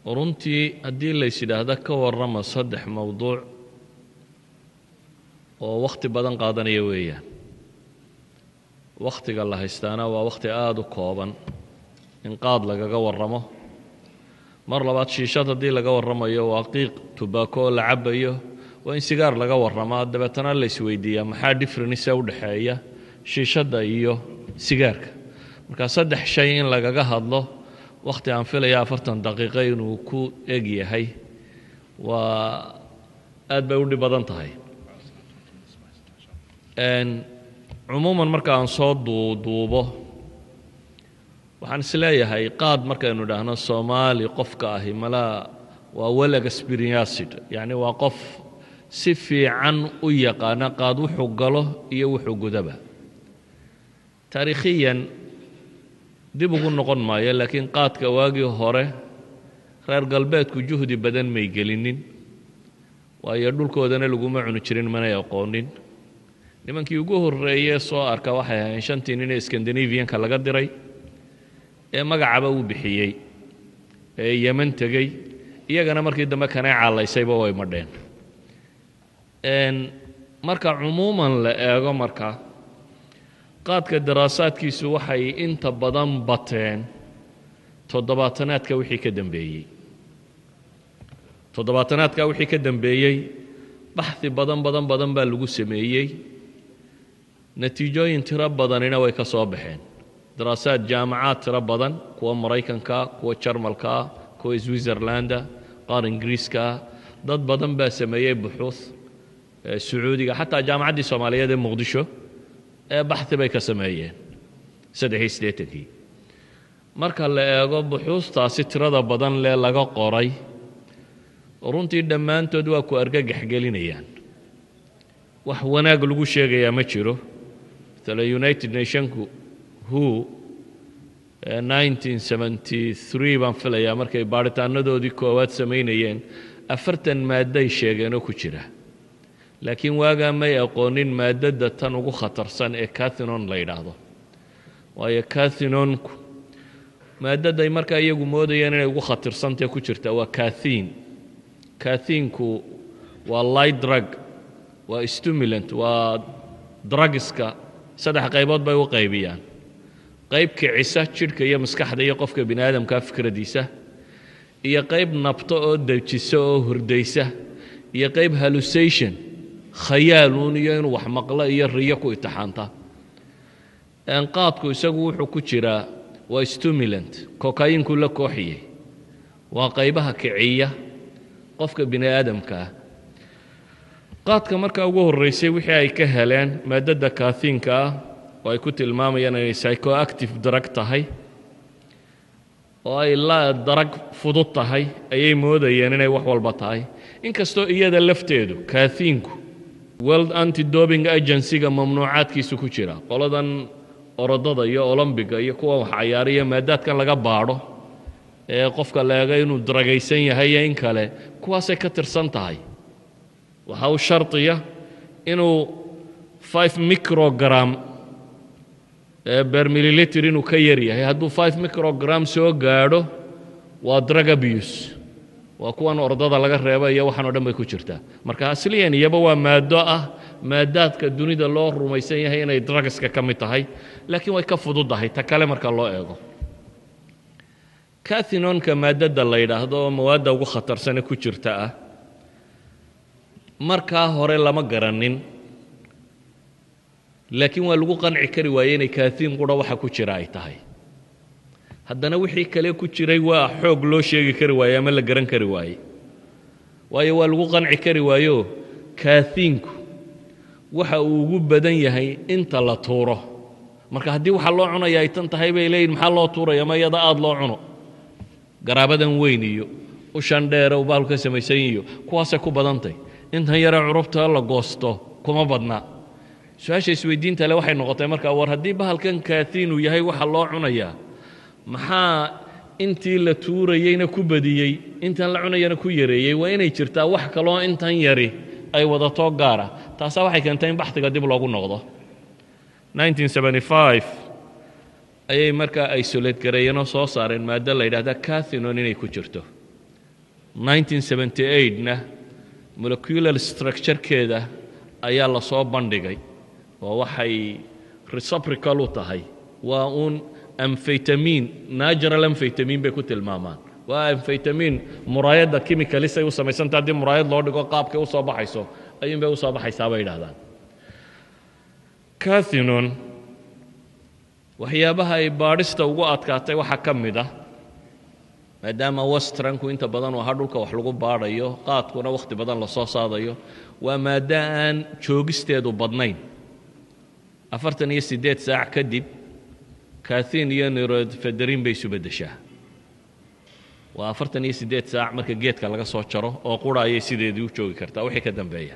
Runtii haddii lays yidhaahda ka warrama saddex mowduuc oo wakhti badan qaadanaya weeyaan, wakhtiga la haystaana waa wakhti aada u kooban in qaad lagaga warramo. Mar labaad, shiishad haddii laga warramayo, waa qiiq tubaako oo la cabayo, waa in sigaar laga warramaa. Dabeetana la isweydiiyaa maxaa difference u dhexeeya shiishadda iyo sigaarka. Marka saddex shay in lagaga hadlo wakhti aan filaya 40 daqiiqo inuu ku eg yahay waa aad bay u dhib badan tahay. Cumuuman, marka aan soo duuduubo, waxaan is leeyahay qaad markaynu idhaahno, Soomaali qofka ahi malaa waa well experienced, yacni waa qof si fiican u yaqaana qaad wuxuu galo iyo wuxuu gudaba. Taariikhiyan dib ugu noqon maayo, laakiin qaadka waagii hore reer galbeedku juhdi badan may gelinin, waayo dhulkoodana laguma cuni jirin, manay aqoonin. Nimankii ugu horreeyee soo arka waxay ahayn shantii nin ee Scandinavianka laga diray ee magacaba uu bixiyey ee Yeman tegey. Iyagana markii dambe kanay caalaysayba way madheen. Marka cumuuman la eego, marka qaadka daraasaadkiisu waxay inta badan bateen toddobaatanaadka wixii ka dambeeyey. Toddobaatanaadka wixii ka dambeeyey baxthi badan badan badan baa lagu sameeyey, natiijooyin tiro badanina way ka soo baxeen. Daraasaad jaamacaad tiro badan, kuwa Maraykanka, kuwa Jarmalka, kuwa Switzerlanda, qaar Ingiriiska, dad badan baa sameeyey buxuuth. Sacuudiga, xataa Jaamacaddii Soomaaliyeed ee Muqdisho ee baxthi bay ka sameeyeen 83-kii. Marka la eego buxuustaasi tirada badan lee laga qoray, runtii dhammaantood waa ku argagax gelinayaan. Wax wanaag lagu sheegayaa ma jiro. Matala United Nationku WHO 1973 baan filayaa markay baadhitaanadoodii koowaad samaynayeen, 40 maadday sheegeenoo ku jira, laakiin waagaa may aqoonin maaddada tan ugu khatarsan ee cathinone la yidhaahdo. Waayo cathinonku maaddaday markaa iyagu moodayeen inay ugu khatarsantae ku jirta waa cathine. Cathinku waa light drug, waa stimulant, waa drugska saddex qaybood bay u qaybiyaan: qayb kicisa jidhka iyo maskaxda iyo qofka bini aadamkaa fikraddiisa, iyo qayb nabto oo dejisa oo hurdaysa, iyo qayb hallucination, khayaaluun iyo inuu wax maqlo iyo riyo ku itixaanta. Qaadku isagu wuxuu ku jiraa waa stimulant, kokayinku la kooxiyey, waa qaybaha kiciya qofka bini aadamkaa. Qaadka markaa ugu horraysay wixii ay ka heleen maaddada cathineka ah, oo ay ku tilmaamayaan inay psychoactive drug tahay oo ay la drug fudud tahay, ayay moodayeen inay wax walba tahay, inkastoo iyada lafteedu cathineku World Anti Doping Agency-ga mamnuucaadkiisu ku jira. Qoladan orodada iyo Olombiga iyo kuwa wax cayaariya maadaadkan laga baadho ee qofka la eego inuu drugaysan yahay iyo in kale, kuwaasay ka tirsan tahay. Waxa u shardiya inuu 5 microgram per milliliter inuu ka yar yahay. Hadduu 5 microgram soo gaadho, waa drug abuse, waa kuwan ordada laga reeba iyo waxaan o dhan bay ku jirtaa. Marka asliyan iyaba waa maaddo ah maadaadka dunida loo rumaysan yahay inay drugska ka mid tahay, laakiin way ka fududahay ta kale marka loo eego. Cathinonka maaddada la yidhaahdo oo mawaadda ugu khatarsane ku jirta ah, markaa hore lama garanin, laakiin waa lagu qanci kari waayey inay cathine qura waxa ku jira ay tahay. Haddana wixii kale ku jiray waa xoog loo sheegi kari waaye ama la garan kari waaye, waayo waa lagu qanci kari waayo. Cathineku waxa uu ugu badan yahay inta la tuuro. Marka haddii waxa loo cunaya ay tan tahay, bay leeyihin, maxaa loo tuuraya? Ma iyada aada loo cuno? Garaabadan weyn iyo ushan dheere uu baalku ka samaysan iyo kuwaasay ku badantay, intan yaree curubta la goosto kuma badna. Su-aasha isweydiinta le waxay noqotay markaa, war haddii bahalkan cathine uu yahay waxa loo cunayaa, maxaa intii la tuurayeyna ku badiyey, intan la cunayana ku yareeyey? Waa inay jirtaa wax kaloo intan yari ay wadato gaara. Taasaa waxay keentay in baxdiga dib loogu noqdo. 1975 ayay markaa isolate gareeyeenoo soo saareen maaddo la yidhahda cathinone inay ku jirto. 1978na molecular structurekeeda ayaa la soo bandhigay, oo waxay reciprocal u tahay waa uun amphetamine, natural amphetamine bay ku tilmaamaan. Waa amphetamine muraayadda chemicals ay u samaysanta. Haddii muraayad loo dhigo, qaabkay u soo baxayso ayuun bay u soo baxaysaa, bay yidhahdaan. Cathinone waxyaabaha ay baadhista ugu adkaatay waxaa ka mid ah, maadaama westernku inta badan uu ahaa dhulka wax lagu baadhayo, qaadkuna wakhti badan lasoo saadayo, waa maaddo aan joogisteedu badnayn. 48 saac kadib cathine iyo norephedrine bay isu beddeshaa. Waa 48 saac marka geedka laga soo jaro oo qura ayay sideedii u joogi kartaa. Wixii ka dambeeya,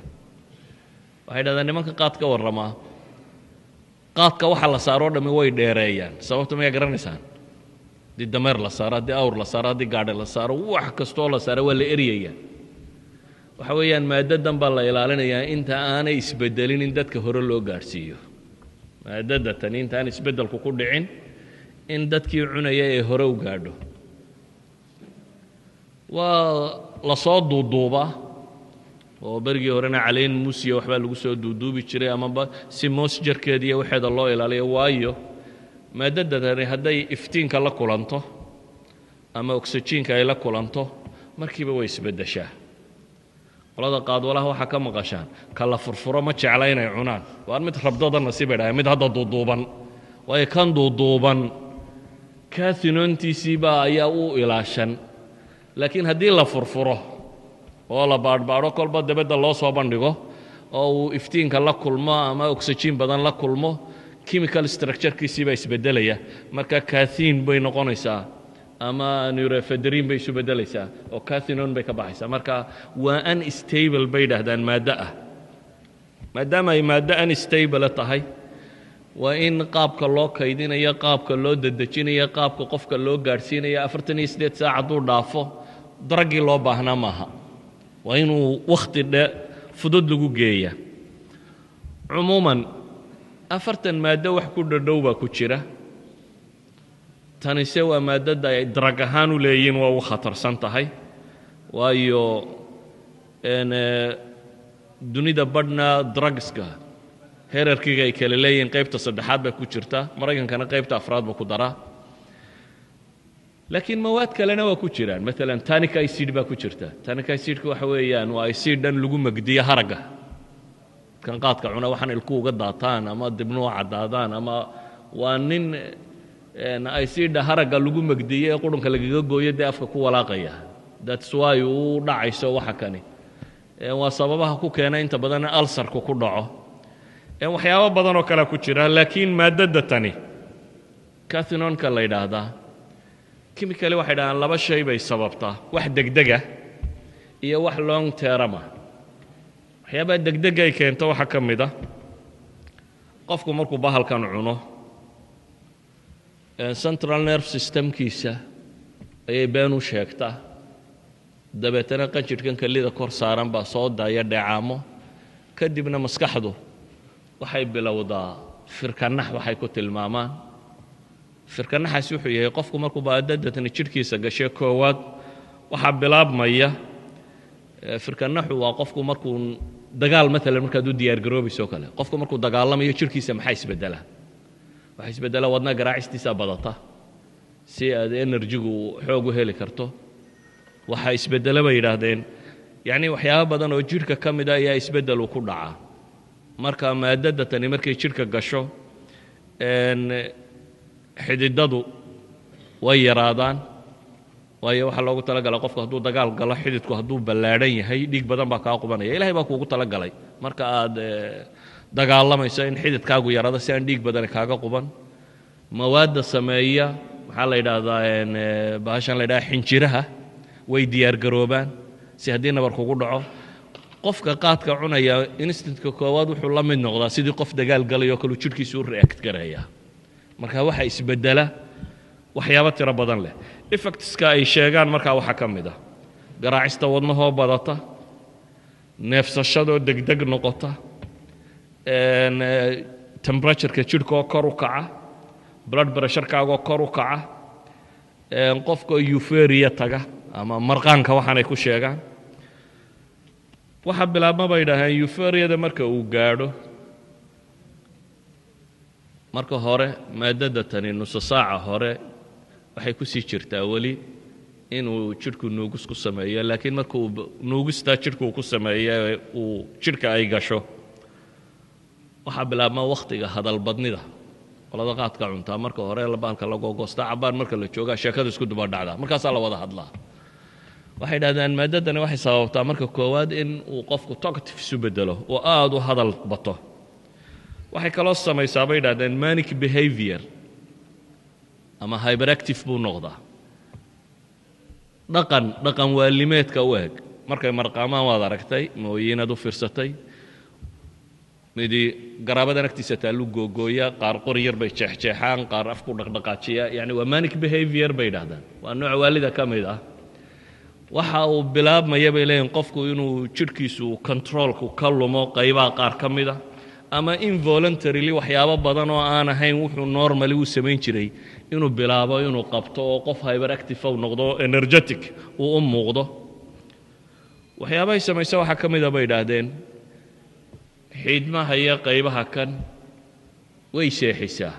waxay dhahdaan nimanka qaad ka warramaa, qaadka waxa la saaroo dhammi way dheereeyaan. Sababta mayaa garanaysaan? Haddii dameer la saaro, haddii awr la saaro, haddii gaadhi la saaro, wax kastoo la saaro waa la eryayaa. Waxa weeyaan maaddadan baa la ilaalinayaa inta aanay isbedelin in dadka hore loo gaadhsiiyo. Maadada tani intaan isbeddelku ku dhicin in dadkii cunaya ee hore u gaadho. Waa la soo duuduubaa, oo berigii horena caleen muusiya waxbaa lagu soo duuduubi jiray, amaba si moisture-keeda iyo waxeeda loo ilaaliyo, waayo maadadadani hadday iftiinka la kulanto ama oxygenka ay la kulanto, markiiba way isbeddeshaa. Qolada qaadwalaha waxaa ka maqashaan ka la furfuro ma jecla inay cunaan. Waa mid rabdada nasiib bay dhahay, mid hadda duuduuban, waayo kan duuduuban cathinontiisiibaa ayaa u ilaashan. Laakiin haddii la furfuro oo la baadhbaadho, kolba dabadda loo soo bandhigo oo uu iftiinka la kulmo ama oxygen badan la kulmo, chemical structurekiisii baa isbeddelaya. Marka cathine bay noqonaysaa ama norephedrine bay isu beddelaysaa oo cathinone bay ka baxaysaa. Marka waa unstable bay yidhaahdaan maaddo ah. Maadaama ay maaddo unstable tahay, waa in qaabka loo kaydinayo, qaabka loo dedejinayo, qaabka qofka loo gaadhsiinayo, 48 saac hadduu dhaafo daraggii loo baahnaa maaha. Waa inuu wakhti dhe fudud lagu geeya. Cumuuman 40 maaddo wax ku dhadhow baa ku jira. Tanise waa maaddada ay drug ahaan u leeyihiin waa ugu khatarsan tahay, waayo dunida badhna drugska hierarchyga ay kale leeyihiin qaybta saddexaad baa ku jirta, Maraykankana qaybta afraad baa ku daraa. Laakiin mawaad kalena waa ku jiraan. Maalan tannic acid baa ku jirta. Tannic acidka waxa weeyaan waa acid dhan lagu megdiyo haragga. Kan qaadka cuna waxaan ilku uga daataan ama dibnuhu caddaadaan ama waa nin acida haragga lagu megdiyo ee qurunka lagaga gooyo dee afka ku walaaqaya. That's why uu dhacayso. Waxa kani waa sababaha ku keena inta badan ulcerku ku dhaco. Waxyaabo badan oo kalea ku jira. Laakiin maaddada tani cathinonka la yidhaahdaa, chemically waxay dhahaan laba shay bay sababtaa: wax degdega iyo wax long term ah. Waxyaabaha degdega ay keento waxaa ka mid ah, qofku markuu bahalkan cuno, central nerve systemkiisa ayay been u sheegtaa. Dabeetana qanjidhkan kelida kor saaran baa soo daaya dheecaamo. Kadibna maskaxdu waxay bilowdaa firkanax. Waxay ku tilmaamaan firkanaxaasi wuxuu yahay, qofku markuu baadadatani jidhkiisa gashay koowaad waxaa bilaabmaya firkanaxu. Waa qofku markuu dagaal maalan markaad u diyaargaroobayso kale. Qofku markuu dagaalamayo jidhkiisa maxaa isbeddela? Waxaa isbeddela wadna garaacistiisa badata si aad energygu xoog u heli karto. Waxaa isbeddela bay yidhaahdeen, yacni waxyaabo badan oo jidhka ka mida ayaa isbeddel uu ku dhacaa. Marka maaddada tani markay jidhka gasho, xididadu way yaraadaan, waayo waxaa loogu talagalay qofku hadduu dagaal galo, xididku hadduu ballaadhan yahay dhiig badan baa kaa qubanaya. Ilahay baa kuugu talagalay marka aad dagaalamayso in xididkaagu yaraado si aan dhiig badani kaaga quban. Mawaadda sameeya, maxaa la yidhaahdaa, bahashan la yidhaha xinjiraha, way diyaargaroobaan si haddii nabar kugu dhaco. Qofka qaadka cunaya instantka koowaad wuxuu la mid noqdaa sidii qof dagaal galayoo kaleu jidhkiisu u react gareeya. Marka waxaa isbeddela waxyaabo tiro badan leh. Effectska ay sheegaan markaa waxaa ka mid ah garaacista wadnahoo badata, neefsashadoo degdeg noqota, temperatureka jidhkaoo kor u kaca, blood pressurekaagoo kor u kaca, qofka euphoria taga. Ama marqaanka waxaanay ku sheegaan waxa bilaabma, bay yidhaaheen, euphoriada marka uu gaadho. Marka hore maaddada tani nuso saaca hore waxay ku sii jirtaa weli inuu jidhku nuugis ku sameeyo, laakiin marka uu nuugistaa jidhku uu ku sameeyo, uu jidhka ay gasho, waxaa bilaabma wakhtiga hadalbadnida. Qolada qaadka cuntaa marka hore bahalka lagogoostaa, cabbaan marka la joogaa sheekadu isku duba dhacdaa, markaasaa la wada hadlaa. Waxay dhahdaan maaddadani waxay sababtaa marka koowaad in uu qofku talkative isu bedelo oo aada u hadal bato. Waxay kaloo samaysaa, bay idhahdeen, manic behavior ama hyperactive buu noqdaa, dhaqan waalimeedka u eg. Markay marqaamaan waad aragtay, mooyiinaad u fiirsatay, midi garaabadan agtiisa taallu googooya, qaar qori yar bay jeexjeexaan, qaar afku dhaqdhaqaajiya. Yani waa manic behavior, bay idhahdaan, waa nooc waalida ka mid ah. Waxa uu bilaabmaya, bay leeyihin, qofku inuu jidhkiisu controlku ka lumo qaybaha qaar ka mida, ama involuntarily waxyaabo badan oo aan ahayn wuxuu normally u samayn jiray inuu bilaabo inuu qabto, oo qof hyperactive u noqdo, energetic uu u muuqdo. Waxyaabahay samaysa waxaa ka mida, bay idhaahdeen, xiidmaha iyo qaybaha kan way seexisaa,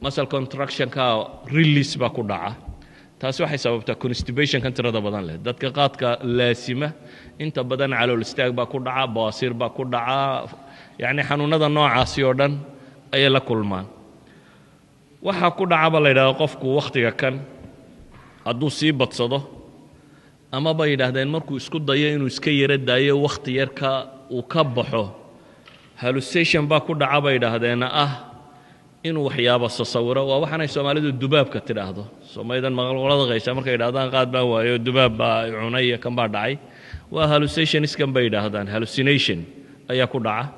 muscle contractionka release baa ku dhaca. Taasi waxay sababtaa constipationkan tirada badan leh. Dadka qaadka laasima inta badan calool istaag baa ku dhaca, bawaasiir baa ku dhaca, yacni xanuunada noocaasi oo dhan ayay la kulmaan. Waxaa ku dhaca, ba la yidhahda, qofku wakhtiga kan hadduu sii badsado, ama bay yidhaahdeen markuu isku dayo inuu iska yaro daayo, wakhti yarka uu ka baxo, hallucination baa ku dhaca, bay yidhaahdeen, ah inuu waxyaabo sasawiro. Waa waxaanay Soomaalidu dubaabka tidhaahdo. Soomalidan maqalqolada qaysa markay yidhahdaan qaad baan waayo, dubaab baa cunay iyo kan baa dhacay, waa hallucinationiskan, bay yidhaahdaan, hallucination ayaa ku dhaca.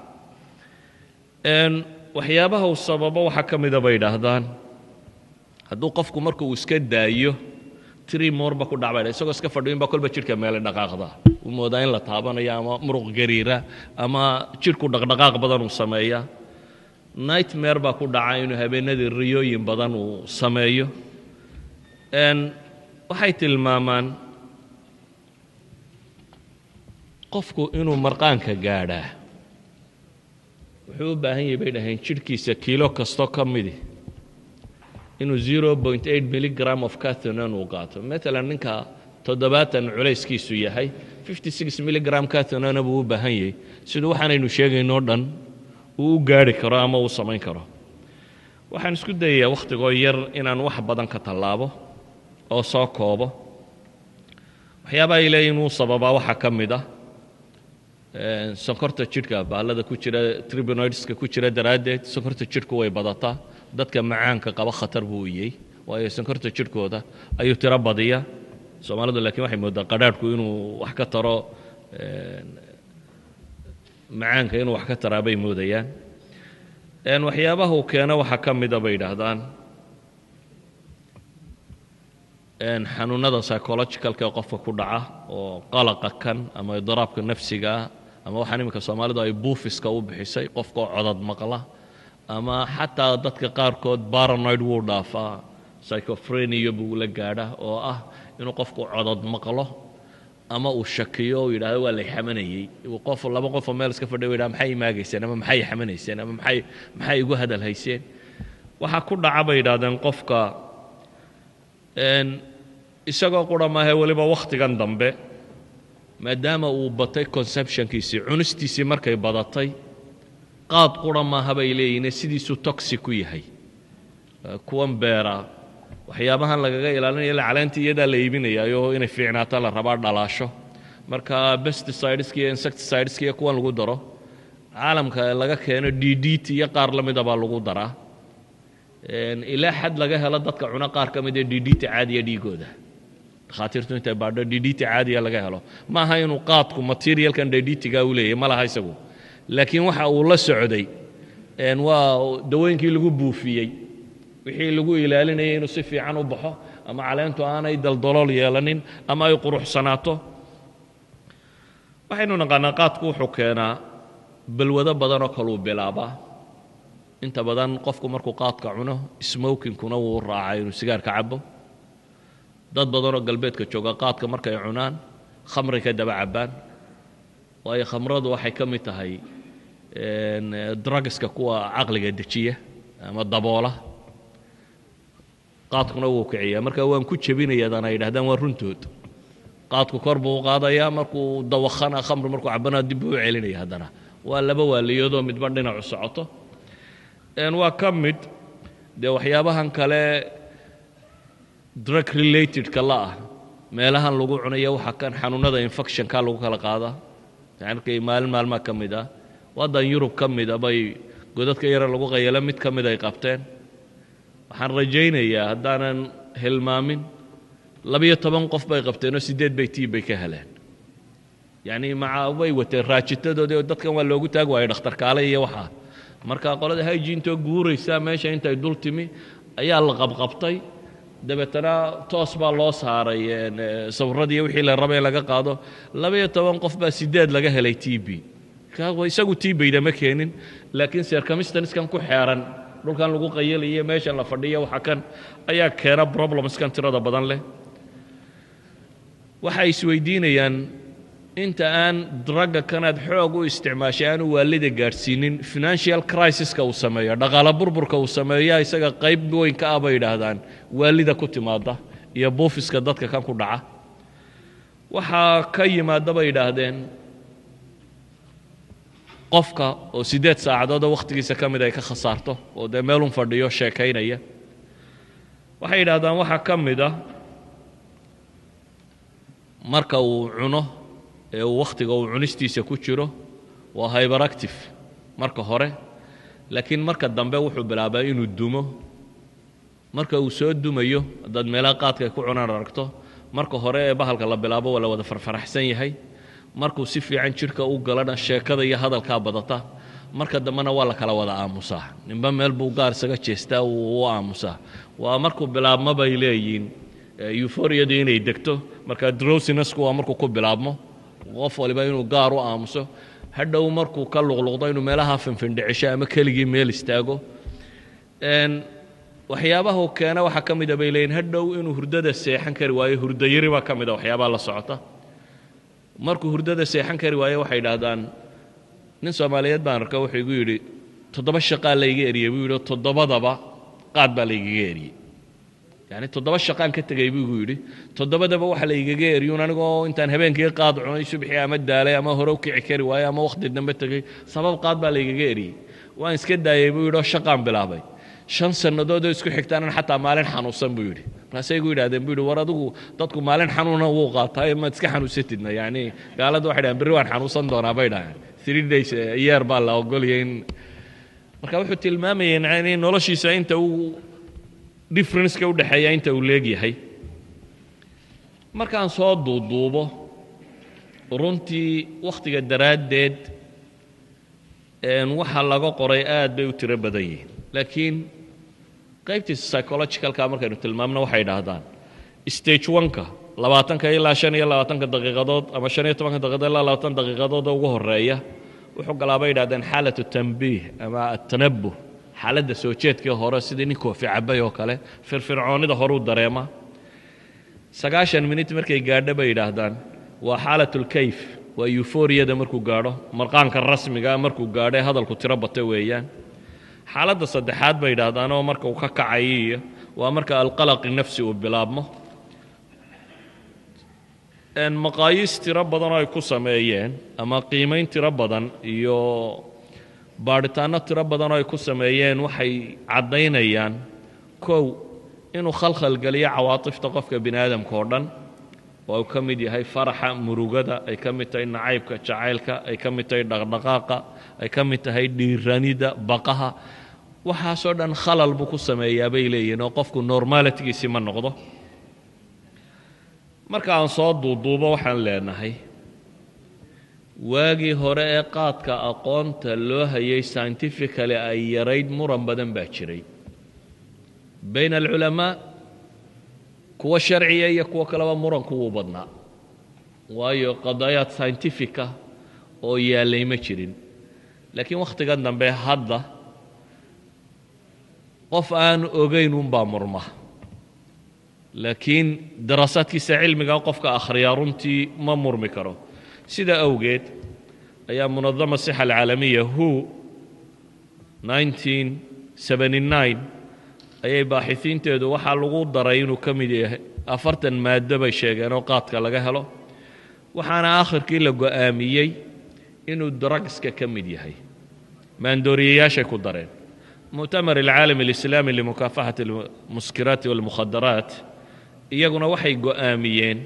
Waxyaabaha uu sababo waxaa ka mida, bay yidhaahdaan, hadduu qofku marka uu iska daayo tremor ba ku dhac bay, isagoo iska fadhiyin ba kolba jidhka meele dhaqaaqda uu moodaa in la taabanayo, ama muruq gariira, ama jidhku dhaqdhaqaaq badan uu sameeya. Nightmare baa ku dhaca, inuu habeenadii riyooyin badan uu sameeyo. Waxay tilmaamaan qofku inuu marqaanka gaadhaa wuxuu u baahan yahay, bay dhaheen, jidhkiisa kiilo kastoo ka midi inuu 0.8 milligram of cathinone uu qaato. Maalan ninka 70 culayskiisu yahay, 56 milligram cathinone buu u baahan yahay siduu waxaanaynu sheegaynoo dhan uu u gaarhi karo ama uu samayn karo. Waxaan isku dayayaa wakhtigoo yar inaan wax badan ka tallaabo oo soo koobo. Waxyaabaha ay leeyihin uu sababaa waxaa ka mid ah sonkorta jidhka, baallada ku jira, terpenoidska ku jira daraaddeed sonkorta jidhku way badataa. Dadka macaanka qaba khatar buu u yey, waayo sonkorta jidhkooda ayuu tiro badiya. Soomaalidu laakiin waxay mooddaa qadhaadhku inuu wax ka taro macaanka, inuu wax ka taraa bay moodayaan. Waxyaabaha uu keeno waxaa ka mida, bay yidhaahdaan, xanuunada psychologicalka ee qofka ku dhaca, oo qalaqa kan ama idiraabka nafsigaa, ama waxaan iminka Soomaalidu ay buufiska u bixisay, qofkaoo codad maqla, ama xataa dadka qaarkood paranoid wuu dhaafaa, schizophrenia buu la gaadha, oo ah inuu qofku codad maqlo ama uu shakiyo, uu yidhahdo waa lay xamanayey. Qof laba qofoo meel iska fadhiya u yidhaha maxay imaagayseen, ama maxay xamanayseen, ama maxay igu hadal hayseen. Waxaa ku dhaca, bay yidhahdeen, qofka isagoo qura maahe, weliba wakhtigan dambe maadaama uu batay consumptionkiisii, cunistiisii markay badatay, qaad qura maaha, bay leeyihiin, sidiisuu toxic ku yahay. Kuwan beera waxyaabahan lagaga ilaalinaya ila caleentii iyadaa la iibinayaayo, inay fiicnaato la rabaa, dhalaasho. Marka pesticideska iyo insecticideska iyo kuwan lagu daro caalamka laga keeno DDT iyo qaar la mida baa lagu daraa, ilaa xad laga helo dadka cuna qaar ka mid ee DDT caadiya dhiigooda. Dhakhaatiirtu intay baadho DDT caadiya laga helo. Ma aha inuu qaadku materialkan DDT-ga u leeyahy, ma laha isagu, laakiin waxa uu la socday waa dawooyinkii lagu buufiyey, wixii lagu ilaalinayay inuu si fiican u baxo, ama caleentu aanay daldalool yeelanin, ama ay quruxsanaato. Waxaynu naqaanaa qaadku wuxuu keenaa balwado badanoo kaluu bilaabaa. Inta badan qofku markuu qaadka cuno, smokingkuna wuu raacay, inuu sigaarka cabo. Dad badanoo galbeedka jooga qaadka markay cunaan khamri ka daba cabbaan, waayo khamradu waxay ka mid tahay drugska kuwa caqliga dejiya ama daboola, qaadkuna wuu kiciyaa. Marka waan ku jebinayadan ay yidhahdaan waa runtood. Qaadku kor buu u qaadayaa, markuu dawakhana khamri markuu cabbana dib buu u celinaya. Haddana waa laba waaliyoodoo midba dhinacu socoto. Waa ka mid dee waxyaabahan kale drug relatedka la ah meelahan lagu cunaya. Waxa kan xanuunada infectionka lagu kala qaadaa. Arkay maalin maalmaa ka mid ah waddan Yurub ka mida bay godadka yare lagu qayalo mid ka mid ay qabteen. Waxaan rajaynayaa haddaanan hilmaamin 12 qof bay qabteenoo 8 bay TB bay ka heleen. Yacni maca way wateen raajitadoodii oo dadkan waa loogu taag waayey dhakhtarkaale iyo waxaa. Marka qolada hygienetoo guuraysa meesha intay dul timi ayaa la qabqabtay, dabeetana toos baa loo saaray sawirradii wixii la rabay in laga qaado. 12 qof baa 8 laga helay TB. Isagu TB-da ma keenin, laakiin circumstanceskan ku xeeran, dhulkan lagu qayalayo, meeshan la fadhiyo, waxa kan ayaa keena problemskan tirada badan leh. Waxay isweydiinayaan inta aan drugga kanaad xoog u isticmaashay aanu waalida gaadhsiinin, financial crisiska uu sameeyo, dhaqaalo burburka uu sameeya isaga qayb weyn ka ah bay yidhaahdaan, waalida ku timaada iyo buufiska dadka kan ku dhaca. Waxaa ka yimaada bay yidhaahdeen qofka oo 8 saacadoodoo wakhtigiisa ka mid ay ka khasaarto oo dee meelun fadhiyo sheekaynaya. Waxay yidhahdaan waxaa ka mid ah marka uu cuno ee uu wakhtiga uu cunistiisa ku jiro waa hyperactive marka hore, laakiin marka dambe wuxuu bilaabaa inuu dumo. Marka uu soo dumayo, haddaad meelaha qaadka ay ku cunaan aragto, marka hore ee bahalka la bilaabo waa la wada farfaraxsan yahay. Markuu si fiican jidhka u galana sheekada iyo hadalkaa badata. Marka dambena waa la kala wada aamusaa, ninba meel buu gaar isaga jeestaa, wuu u aamusaa. Waa markuu bilaabmo bay leeyihiin euphoriadu inay degto. Marka drowsinessku waa markuu ku bilaabmo qof waliba inuu gaar u aamuso, hadhow markuu ka luqluqdo inuu meelaha finfindhicisho ama keligii meel istaago. Waxyaabahu keena waxaa ka mida bay leeyihin hadhow inuu hurdada seexan kari waayo. Hurdayari baa ka mid a waxyaabaha la socota. Markuu hurdada seexan kari waayo, waxay idhaahdaan, nin Soomaaliyeed baan arka, wuxuu igu yidhi 7 shaqaa layga eriyey buu yidhi, toddobadaba qaad baa laygaga eriyey. Yacni 7 shaqaan ka tegey buu igu yidhi, toddobadaba waxa laygaga eriyuun anigoo intaan habeenkii qaad cunay subxii ama daalay ama hore u kici kari waayo ama wakhti dambe tegey, sabab qaad baa laygaga eriyey. Waan iska daayey buu yidhi oo shaqaan bilaabay. 5 sannadood oo isku xigtaanan xataa maalin xanuunsan buu yidhi. Markaasay igu yidhahdeen buu yidhi, war adigu dadku maalin xanuuna wuu qaataa, maad iska xanuunsatidna? Yacni gaalada waxay dhahaan berri waan xanuunsan doonaa bay dhahaan, 3 days year baa la ogoliyay in. Marka wuxuu tilmaamayay in noloshiisa inta uu differenceka u dhexeeya inta uu leegyahay. Markaan soo duuduubo, runtii wakhtiga daraaddeed waxa laga qoray aad bay u tiro badan yihiin, laakiin qaybtiisa psychologicalka markaynu tilmaamno, waxay idhaahdaan stage one-ka 20ka ilaa 25ka daqiiqadood ama 15ka daqiiqadood ilaa 20 daqiiqadood ugu horeeya wuxuu galaa bay yidhahdeen xaalatu tanbiih ama atanabuh, xaaladda soo jeedkii hore, sidii nin koofi cabay oo kale firfircoonida horuu dareema. 90 minit markay gaadho bay yidhaahdaan waa xaalatulkayf, waa euphoriada markuu gaadho, marqaanka rasmigaa markuu gaadho ee hadalku tiro bato weeyaan. Xaaladda saddexaad bay yidhaahdaan oo marka uu ka kacayo iyo waa marka alqalaqi nafsi uu bilaabmo. Maqaayiis tiro badan oo ay ku sameeyeen ama qiimayn tiro badan iyo baadhitaanno tiro badan oo ay ku sameeyeen waxay caddaynayaan kow inuu khalkhal geliyo cawaatifta qofka bini aadamka oo dhan, oo uu ka mid yahay faraxa, murugada, ay ka mid tahay nacaybka, jacaylka, ay ka mid tahay dhaqdhaqaaqa, ay ka mid tahay dhiiranida, baqaha. Waxaasoo dhan khalal buu ku sameeyaa bay leeyihiin oo qofku normalitygiisii ma noqdo. Marka aan soo duuduubo, waxaan leenahay waagii hore ee qaadka aqoonta loo hayay scientifically ay yarayd, muran badan baa jiray bayna alculamaa, kuwa sharciya iyo kuwo kaleba muranku wuu badnaa, waayo qadaayaad scientifica oo yaallay ma jirin. Laakiin wakhtigan dambe hadda qof aan ogayn unbaa murma. Laakiin daraasaadkiisa cilmiga qofka akhriyaa runtii ma murmi karo. Sidaa awgeed ayaa Munadama Sixa Alcaalamiya, WHO, 1979 ayay baaxisiinteedu waxaa lagu daray inuu ka mid yahay. 40 maaddo bay sheegeen oo qaadka laga helo, waxaana aakhirkii la go'aamiyey inuu drugska ka mid yahay, maandooriyayaashay ku dareen. Mu'tamar Alcaalam Alislaami limukaafaxati almuskiraati walmukhadaraat iyaguna waxay go'aamiyeen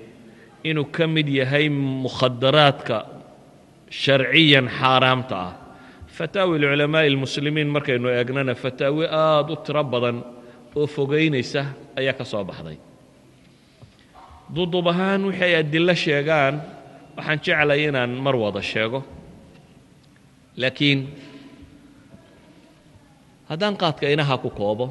inuu ka mid yahay mukhadaraadka sharciyan xaaraamta ah. Fataawi alculamaa'i almuslimiin markaynu eegnana, fataawi aada u tiro badan oo fogaynaysa ayaa ka soo baxday. Duduub ahaan wixii ay adilo sheegaan waxaan jeclay inaan mar wada sheego, laakiin haddaan qaadka inaha ku koobo.